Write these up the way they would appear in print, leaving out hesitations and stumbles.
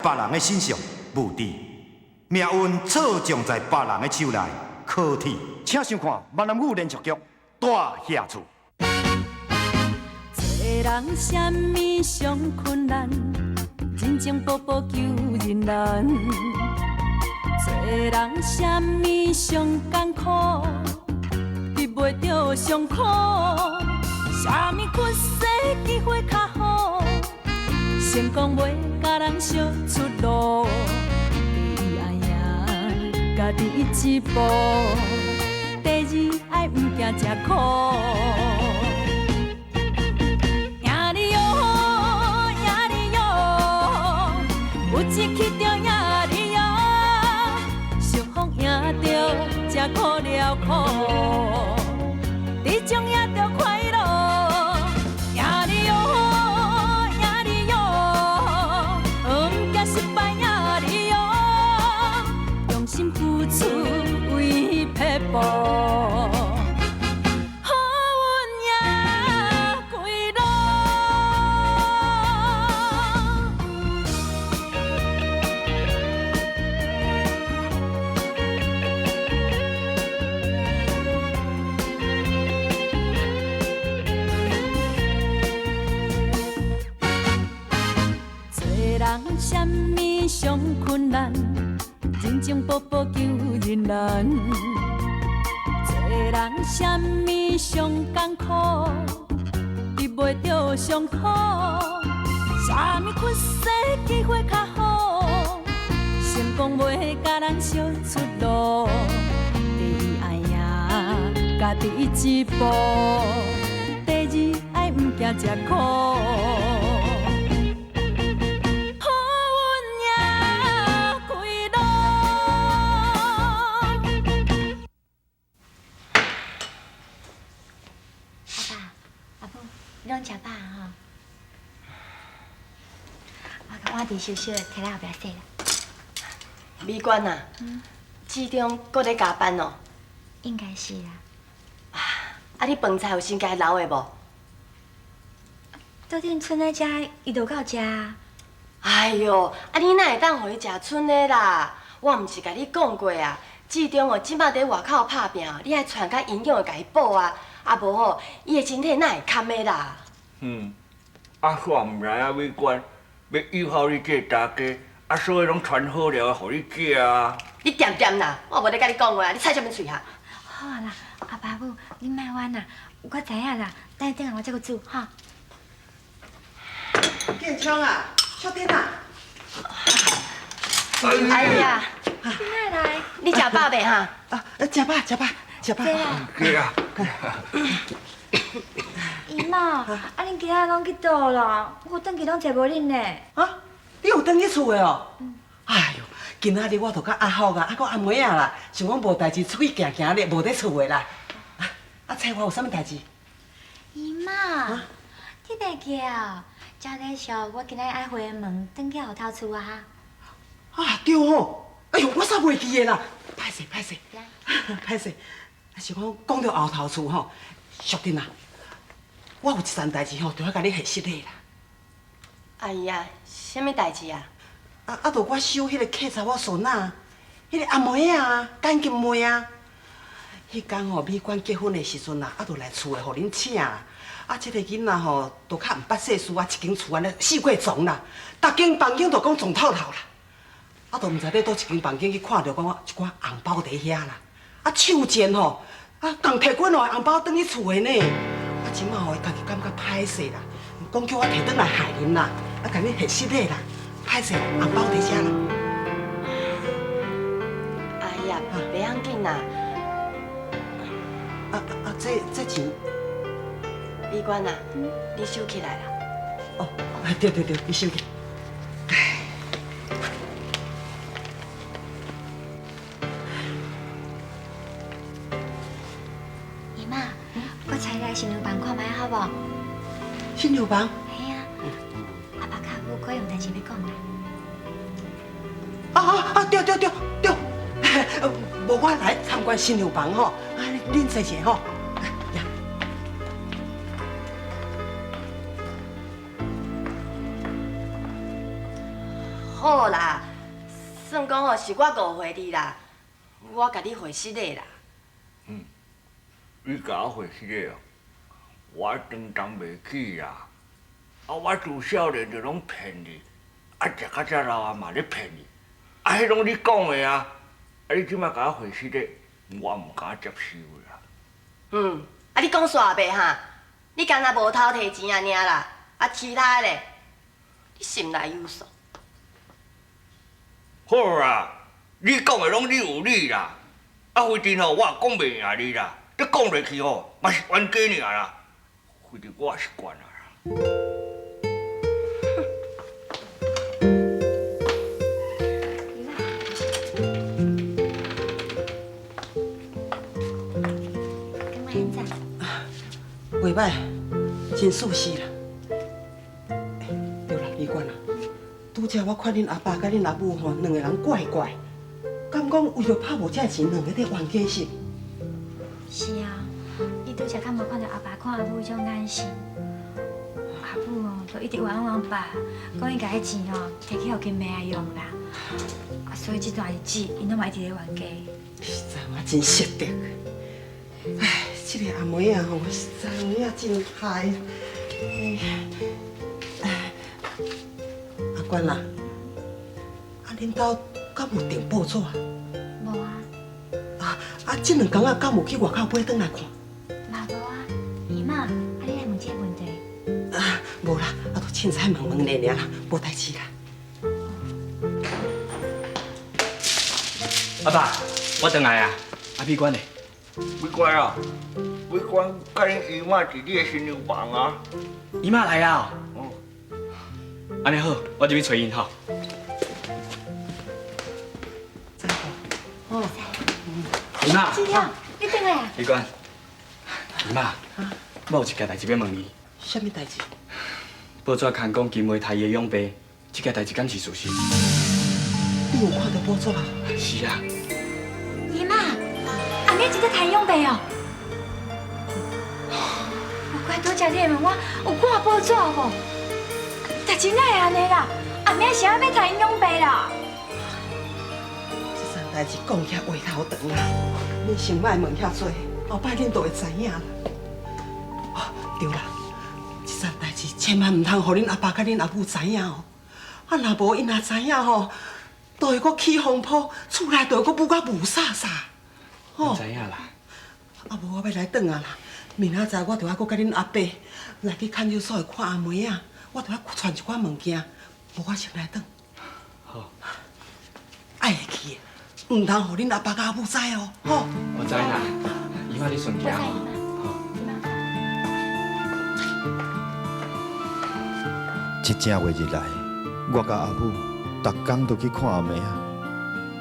別人的身上無知，命運錯將在別人的手內考鐵。請收看閩南語連續劇《大額厝》。做人啥物上困難，人情步步求人難。做人啥物上艱苦，得袂著上苦。啥物屈世機會較好，成功袂共人相出路。第一愛贏家己一步，第二愛毋驚吃苦。贏你喲，贏你喲，有志氣就贏你喲，想風贏著才苦了苦，這種贏著快樂。贏你喲，贏你喲，毋驚失敗贏你喲，用心付出為撇步。好運贏歸路。做人啥物上困難，人情步步求人難。做人啥物上艱苦，得袂著上苦。啥物屈世機會較好，成功袂共人相出路。第一愛贏家己一步，第二愛毋驚吃苦。好運贏歸路。阿爸、阿母，你攏食飽吼？我共碗茶燒燒的，提來後壁洗啦。美娟啊，志中閣咧加班哦？應該是啦。啊，你飯菜有先共伊留的無？桌頂賰的食，伊就夠食啊。哎喲，啊你哪會當予伊食賰的啦？我毋是共你講過啊，志中哦，這擺佇外口拍拚，你愛傳較營養的共伊補啊，啊無吼，伊的身體哪會堪的啦？嗯，阿煞毋來啊，美娟，欲誘好你這個大家，啊所以攏傳好料予你食啊。你恬恬啦，我無咧共你講話，你睬啥物喙哈？好啊啦，阿爸母，你莫怨啦，我知影啦，等下轉來我再閣煮哈。建昌啊，小天啊，哎呀，你哪來？你食飽未哈？啊，食飽食飽食飽。對啊。姨媽，啊恁今仔攏去佗啦？我轉去攏揣無恁呢。啊，你有轉去厝的哦？哎喲，今仔日我就佮阿福啊，啊閣阿妹仔啦，想講無代誌出去行行咧，無佇厝的啦。啊，揣我有啥物代誌？姨媽，你袂記哦？照禮數，我今仔日愛回門，轉去後頭厝啊。啊對吼，哎喲，我煞袂記的啦，歹勢歹勢，歹勢。是講講著後頭厝吼，淑珍啊，我有一層代誌吼，著愛共你核實的啦。哎呀，啥物代誌啊？啊，著我收彼個客查某孫仔，彼個阿妹仔，簡金妹啊。彼工吼，美娟結婚的時陣啊，啊，著來厝的予恁請。啊，這个囡仔吼，都較毋捌世事啊，一間厝按呢四界傱啦，逐間房間都講傱透透啦。啊，都毋知佇佗一間房間去看著講一寡紅包佇遐啦。啊，手賤吼，啊，共提幾兩个紅包轉去厝的呢。啊，這馬吼，伊家己感覺歹勢啦，講叫我提轉來害恁啦，啊，共恁核實的啦，歹勢，紅包佇遮啦。哎呀，袂要緊啦。啊啊，這錢。美娟啊，你收起來啦。哦，對對對，你收起。姨媽，我帶你來新娘房看覓好無？新娘房？嘿啊，阿爸較母閣有代誌欲講啦。啊啊啊！對對對對，無我來參觀新娘房吼，啊，恁坐者吼。好啦，啦，算講吼是我誤會你啦，我共你回失禮啦。嗯，你共我回失禮哦，我當當袂起啦。啊，我自少年就攏騙你，啊，食甲遮老啊嘛咧騙你，啊，彼攏你講的啊，啊，你這擺共我回失禮，我毋敢接受啦。嗯，啊，你講煞袂哈？你干焦無偷提錢啊爾啦，啊，其他的咧，你心內有數。好啦，你講的攏你有理啦，啊，反正吼我也講袂贏你啦，你講落去吼嘛是冤家爾啦，反正我也習慣啊啦。感覺按怎？袂歹，真舒適啦。對啦，美娟啊，拄才我看恁阿爸佮恁阿母吼，兩個人怪怪，敢講為著拍無這錢，兩個佇冤家是？是啊，伊拄才敢無看著阿爸看阿母彼種眼神，阿母哦，就一直冤枉爸，講伊共彼錢哦，提去予金妹仔用啦。啊，所以這段日子，𪜶攏嘛一直咧冤家。實在我真惜得。唉，這個阿妹仔吼，實在有影真害。哎，阿娟啊，啊，恁兜敢有訂報紙？無啊。啊啊！這兩工啊，敢有去外口買轉來看？嘛無啊，姨媽，啊你來問這個問題？啊，無啦，啊，就凊彩問問咧爾啦，無代誌啦。阿爸，我轉來啊，啊美娟咧？美娟啊，美娟佮恁姨媽佇你的新娘房啊。姨媽來啊？哦。按呢好，我入去揣𪜶吼。哦。姨媽。志強，你轉來啊？美娟，姨媽，我有一件代誌欲問你。啥物代誌？報紙刊講金妹刣伊的養爸，這件代誌敢是事實？你有看著報紙啊？是啊。姨媽，阿妹真正刣養爸哦！我怪拄才你會問我有看報紙無？代誌哪會按呢啦？阿妹是按欲刣𪜶養爸啦？這層代誌講起來話頭長啊，恁先莫問遐濟，後擺恁就會知影啦。哦，對啦，這層代誌千萬毋通予恁阿爸佮恁阿母知影哦。啊，若無𪜶若知影吼，就會閣起風波，厝內就會閣舞甲霧煞煞。我知影啦。啊，無我欲來轉啊啦，明仔載我著愛閣佮恁阿伯來去看守所會看阿妹仔，我著愛揣一寡物件，無我先來轉。好。愛會記的，毋通予恁阿爸佮阿母知哦，吼。我知啦，姨媽你順行吼。這正月日來，我佮阿母逐工都去看阿妹仔，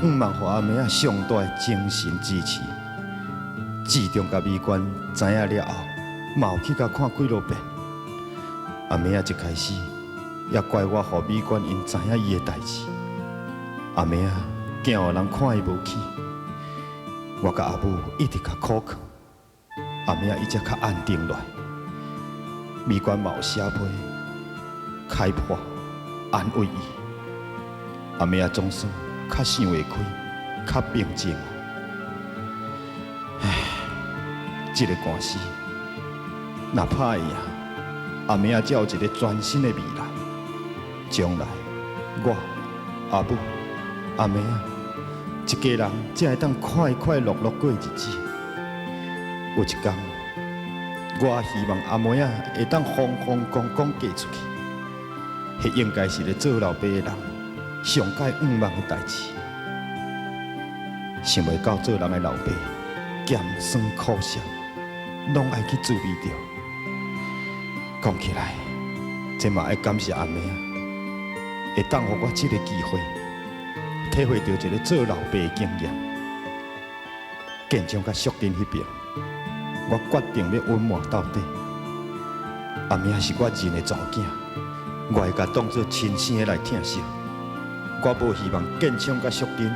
向望予阿妹仔上大的精神支持。志中佮美娟知影了後，嘛有去共看幾落遍。阿妹仔一開始也怪我予美娟𪜶知影伊的代誌。阿妹仔驚予人看伊無起，我佮阿母一直共苦勸，阿妹仔伊才較安定落來。美娟嘛有寫批開破安慰伊，阿妹仔總算較想會開，較平靜。唉，這個官司若拍會贏，阿妹仔才有一個全新的未來。將來我、阿母、阿妹仔一家人才會當快快樂樂過日子。有一天，我希望阿妹仔會當風風光光嫁出去，彼應該是咧做老爸的人上蓋向望的代誌。想袂到做人的老爸，鹹酸苦澀，攏愛去滋味著。講起來，這嘛愛感謝阿妹仔，會當予我這個機會，體會著一個做老爸的經驗。建昌佮淑珍彼邊，我決定欲隱瞞到底。阿妹仔是我認的查某囝，我會共當做親生的來疼惜。我無希望建昌佮淑珍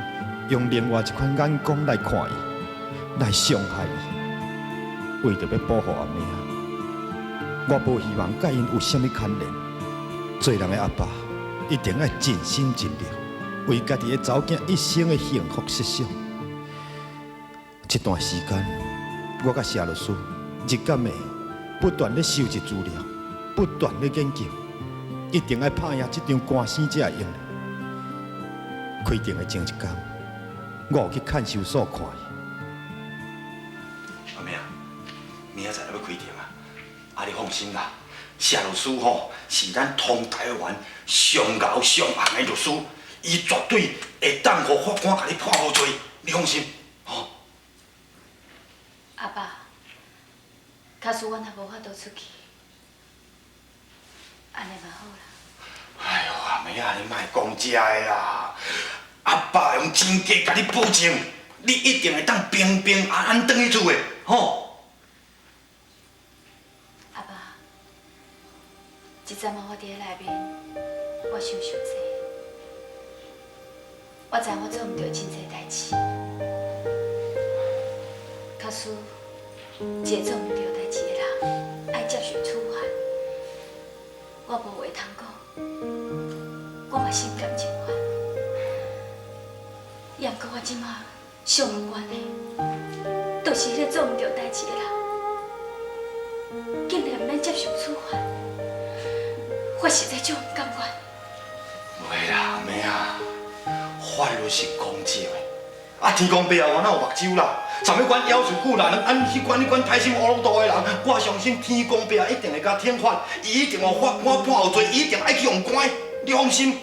用另外一款眼光來看伊，來傷害伊。為著欲保護阿妹仔，我無希望佮𪜶有啥物牽連。做人的阿爸一定愛盡心盡力，為家己的查某囝一生的幸福設想。這段時間，我佮謝律師日甲暝不斷咧收集資料，不斷咧研究，一定愛拍贏這場官司才會用。開庭的前一工，我有去看守所看伊。阿妹啊，明仔載就欲開庭啊！啊，你放心啦，謝律師吼是咱通台灣上𠢕上紅的律師，伊絕對會當予法官共你判無罪，你放心，吼。阿爸，假使我若無法度出去，按呢嘛好啦。哎喲，阿妹啊，你莫講這个啦，阿爸用真價共你保證，你一定會當平平安安轉去厝的，吼。阿爸，這陣仔我佇咧內面，我想傷濟，我知我做毋對真濟代誌，假使一個做毋對代誌的人愛接受處罰，我無話通講，我嘛心甘情願。也毋過我這馬上毋願的，就是彼個做毋對代誌的人，竟然毋免接受處罰，我實在足毋甘願。袂啦，阿妹啊，法律是公正的，啊，天公伯啊，我哪有目睭啦？啥物款夭壽久啦，按彼款彼款歹心烏魯度的人，我相信天公伯啊一定會共懲罰，伊一定予法官判有罪，伊一定愛去予關，你放心，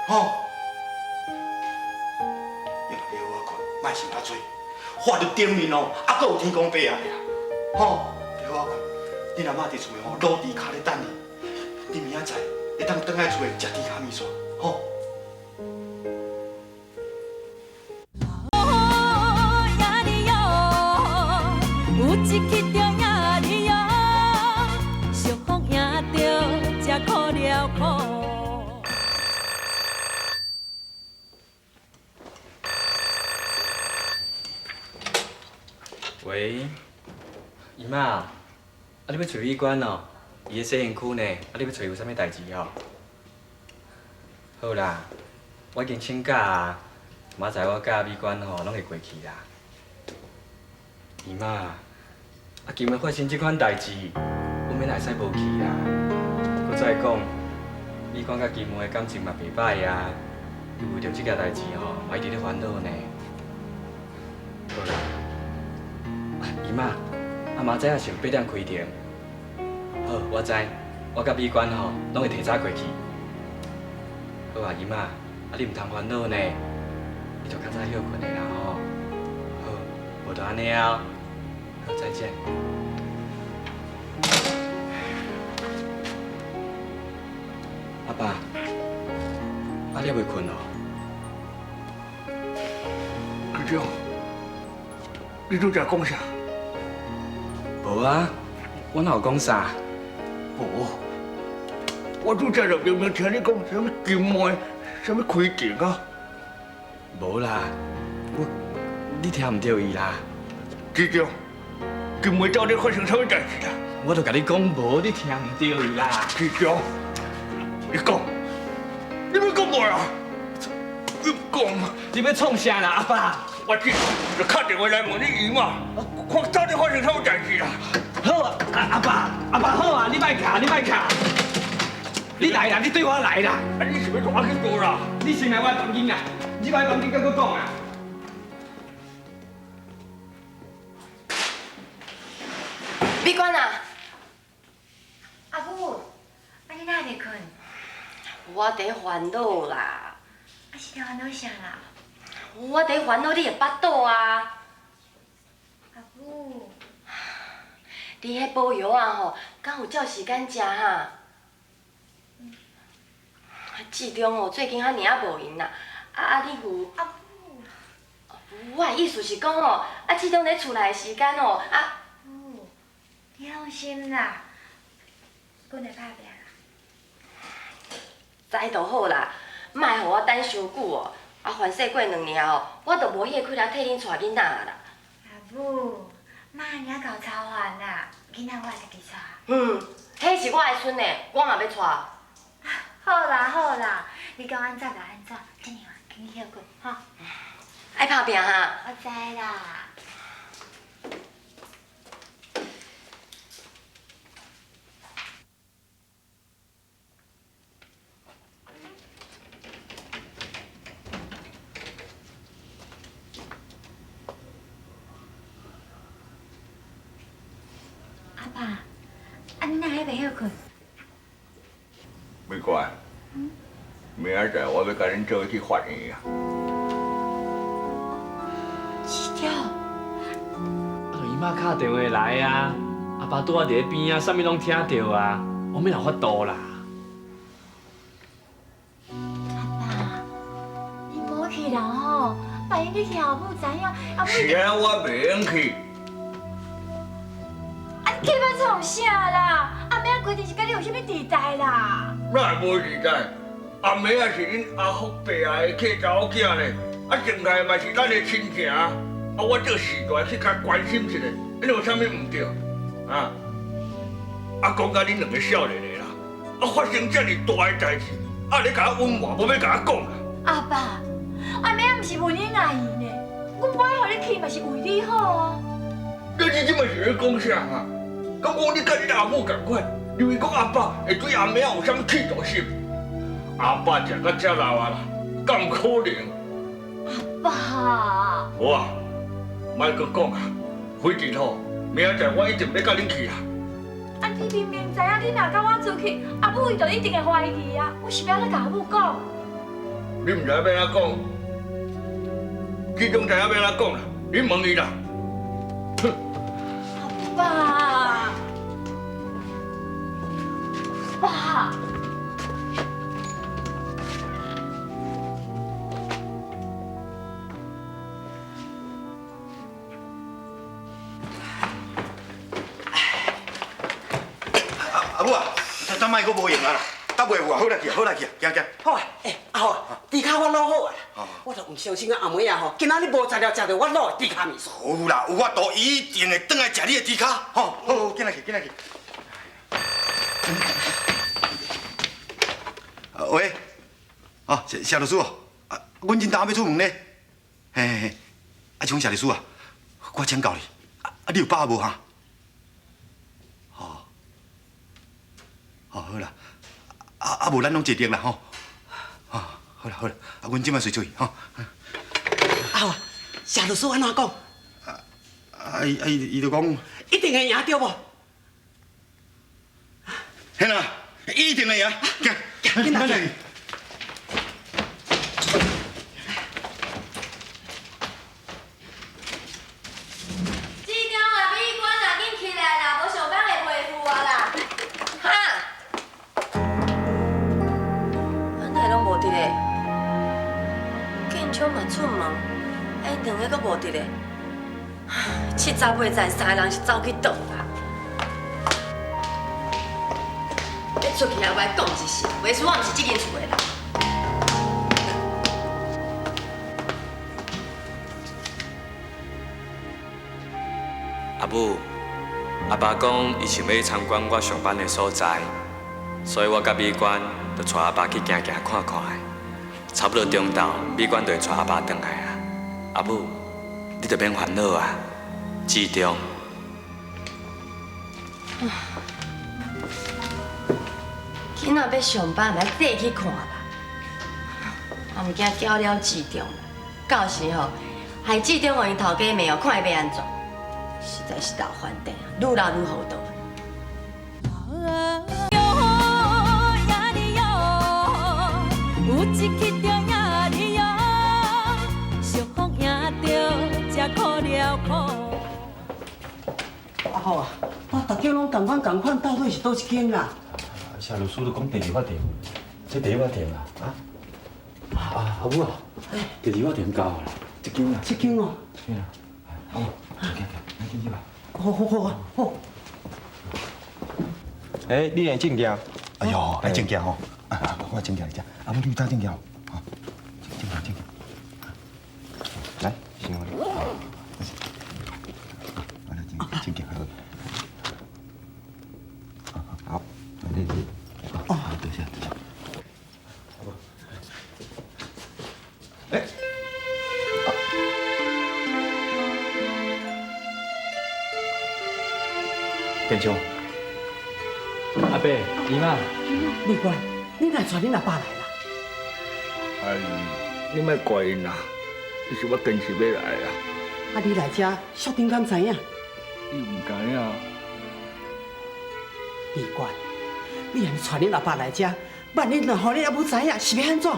吼。你好好睏，莫想遐濟，法律頂面哦，猶閣有天公伯啊啦，吼，你好好睏，恁阿嬤佇厝內吼，滷豬跤咧等你，你明仔載會當轉來厝內食豬跤麵線，吼。喂，姨媽，啊你欲揣美娟哦？伊咧洗身軀呢，啊你欲揣伊有啥物代誌哦？好啦，我已經請假啊，明仔載我佮美娟吼攏會過去啦。姨媽，啊金梅發生這款代誌，阮免會使無去啦。閣再講，美娟佮金梅的感情嘛袂歹啊，伊為著這件代誌吼，嘛一直咧煩惱呢。好啦。姨媽，啊明仔載上8點開庭。好，我知，我佮美娟吼攏會提早過去。好啊，姨媽，啊你毋通煩惱呢，你著較早歇睏的啦吼。好，無就按呢啊。好，再見。阿爸，啊你猶未睏哦？局長，你拄才講啥？無啊，我哪有講啥？無，我拄才就明明聽你講啥物金梅，啥物開庭啊？無啦，我你聽毋著伊啦。局長，金梅到底發生啥物代誌啦？我都共你講無，你聽毋著伊啦。局長，你講，你欲講無啦？你講，你欲創啥啦，阿爸？我這就敲電話來問你姨媽，看到底發生啥物代誌啦？好啊，阿爸，阿爸好啊，你莫卡，你莫卡，你來啦，你對我來啦。啊，你是欲帶我去佗啦？你先來我房間啦，你來房間閣閣講啊。美娟啊，阿母，啊你哪會袂睏？我佇煩惱啦。啊是佇煩惱啥啦？我佇煩惱你的腹肚啊！阿母，你彼補藥啊吼，敢有照時間食哈？志中哦，最近較爾仔無閒啦。啊，你有？阿母，我的意思是講吼，啊，志中佇厝內的時間吼，啊。母，你放心啦，阮會拍拚啦。知就好啦，莫予我等傷久哦。啊，凡勢過2年哦，我就無彼个氣力替恁帶囡仔啦。阿母，莫按呢𠢕操煩啦，囡仔我會家己帶。嗯，彼是我的孫呢，我嘛欲帶。好啦好啦，你講按怎就按怎，這樣啊，緊去歇睏，吼。愛拍拚哈。我知啦。阿爸，啊你哪還袂歇睏？美娟，明仔載我欲共恁做伙去法院啊。市長，啊，就伊媽敲電話來啊，阿爸拄仔佇咧邊仔，啥物攏聽著啊，我欲哪有法度啦？阿爸，你無去啦吼，萬一你去後母知影，阿母。是啊，我袂用去。啊，你去欲創啥啦？阿妹仔規定是佮你有啥物底代啦？哪會無底代？阿妹仔是恁阿福伯仔的契查某囝咧，啊，剩下嘛是咱的親情啊。我做序大去共關心一下，恁有啥物毋對？啊？啊，講甲恁兩个少年的啦，啊，發生遮爾大的代誌，啊，你共我隱瞞，無欲共我講啦。阿爸，阿妹仔毋是問恁阿姨呢，阮無愛予你去嘛是為你好啊。你這這馬是咧講啥啊？敢講你佮恁阿母仝款，認為講阿爸會對阿妹仔有啥物企圖心？阿爸食甲遮老啊啦，敢有可能？阿爸，好啊，莫閣講啊，反正吼，明仔載我一定欲佮恁去啊。啊，你明明知影，你若佮我出去，阿母伊就一定會懷疑啊。我是欲按怎共阿母講？你毋知影欲按怎講，始終知影欲按怎講啦，你問伊啦。哼。阿爸，爸。阿母啊，等莫閣無閒啊啦，等袂赴啊，好來去，好來去，行行。好啊，欸，阿虎，豬跤我滷好啊啦，我就毋相信啊阿妹仔吼，今仔日無材料食著我滷的豬跤麵線。有啦，有法度，伊一定會轉來食你的豬跤，吼，好好，緊來去，緊來去。喂，哦，謝律師哦，啊，阮真當欲出門咧，嘿嘿嘿，啊，像謝律師啊，我請教你，啊，你有把握無哈？哦，好啦，啊無咱攏盡力啦吼，哦，好啦好啦，啊，阮這擺隨出去吼。阿虎，謝律師按怎講？啊伊就講，一定會贏對無？嘿啦，一定會贏，行，緊來去。志中啊，美娟啊，緊起來啦，無上班會袂赴啊啦。哈？啊，哪會攏無佇咧？建昌嘛出門，啊，𪜶兩个閣無佇咧。七早八早，三个人是走去佗啦？欲出去也愛講一聲，袂輸我毋是這間厝的人。阿母，阿爸講伊想欲參觀我上班的所在，所以我佮美娟就帶阿爸去行行看看的。差不多中晝，美娟就會帶阿爸轉來啊。阿母，你就免煩惱啊，志中。囡仔欲上班，嘛愛綴去看吧。我毋驚攪了志中，到時吼，害志中予𪜶頭家罵哦，看伊欲按怎。實在是老煩電，愈老愈糊塗。阿虎啊，我逐间攏仝款仝款，到底是佗一間啦？謝律師都講第二法庭，這第一法庭啦，啊？啊，阿母啊，第二法庭到啦，這間啦。這間哦。對啦，阿母，行行，咱進去吧。好好好好。欸，你的證件。哎喲，愛證件吼，啊，我證件佇遮，阿母你有帶證件無？吼，證件證件。來，先我。啊，來證件好。好，你。哦，多謝多謝。欸，建昌，阿伯，姨妈，美娟，你哪会带恁阿爸来啦？哎，你莫怪𪜶啦，彼是我坚持欲来啊。啊，你来遮，淑珍敢知影？伊毋知影。美娟，你若是带恁阿爸来遮，万一若予恁阿母知影，是欲按怎？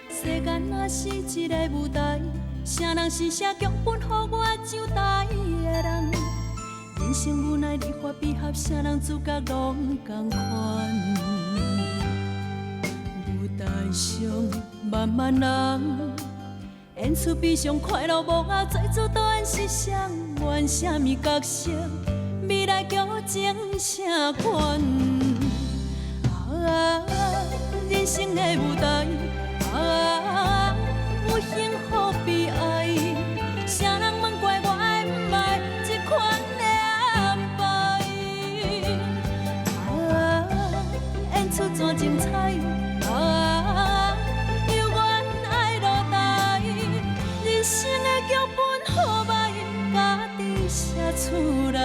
世间若是一个舞台，啥人是写剧本予我上台的人？人生无奈离合悲合，啥人主角拢仝款。舞台上万万人，演出悲伤快乐幕后，做主导演是谁？演啥物角色？未来剧情啥款？啊，人生的舞台，啊，有幸福悲哀，啥人问过我爱毋爱这款的安排？啊，演出怎精彩？啊，犹原爱落台，人生的剧本好歹，家己写出来。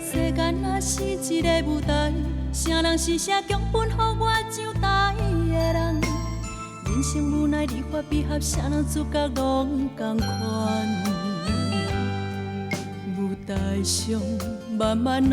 世间若是一个舞台，啥人是写剧本予我上台的人？人生无奈离合悲合，啥人主角拢仝款。舞台上万万。